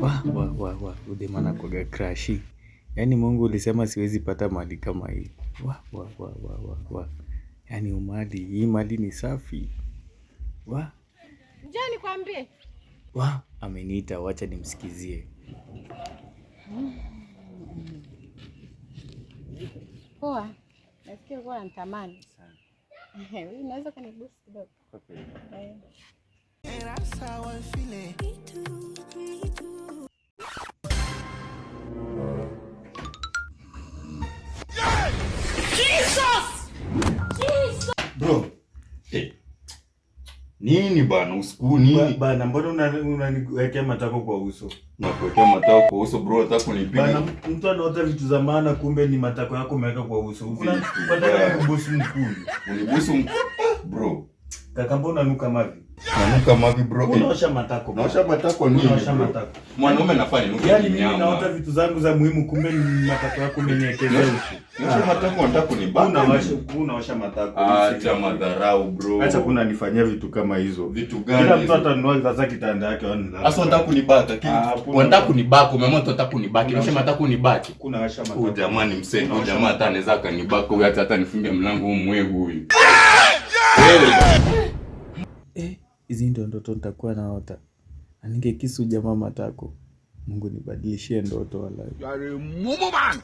Wa wa wa wa, udem anakuwaga crush. Yaani Mungu ulisema siwezi pata mali kama hii. Wa wa wa wa wa wa. Yaani umali, hii mali ni safi. Wa Njoo nikwambie. Wa, ameniita, wacha nimsikizie. Poa. Nasikia kuwa unanitamani. Sana. Unaweza kunibusu kidogo? Eh. Bro. Eh. Nini bana usiku nini? Bana, mbona unaniwekea matako kwa uso? Nakuwekea matako kwa uso bro, nataka kunipiga. Bana, mtu anaota vitu za maana, kumbe ni matako yako umeweka kwa uso. Unataka kubusu mkuu. Unibusu mkuu? Bro. Kaka, mbona unanuka mavi? Nanuka mavi bro. Unaosha matako. Naosha matako nini? Unaosha matako. Mwanaume nafaa ninuke Yaani mimi kinyama. naota vitu zangu za muhimu, kumbe ni matako yako umeniwekezea uso. Naosha matako, unataka kunibaka? Unaosha matako. Acha madharau bro. Acha kuna nifanyia vitu kama hizo. Vitu Kila gani mtu hizo? atanunua sasa kitanda yake wanilala. Sasa unataka kunibaka? Hakuna. Unataka kunibaka, umeamua tu unataka kunibaka. Naosha Unaosha- matako unibaki. Kuna washa Huyu matako. jamaa ni msee. Huyu jamaa hata anaweza akanibaka huyu, hata nifunge mlango huu mwehu huyu. Wewe bana. Hizi ndio ndoto nitakuwa naota. Na ningekisu jamaa matako. Mungu nibadilishie ndoto walai. You are a mumu man.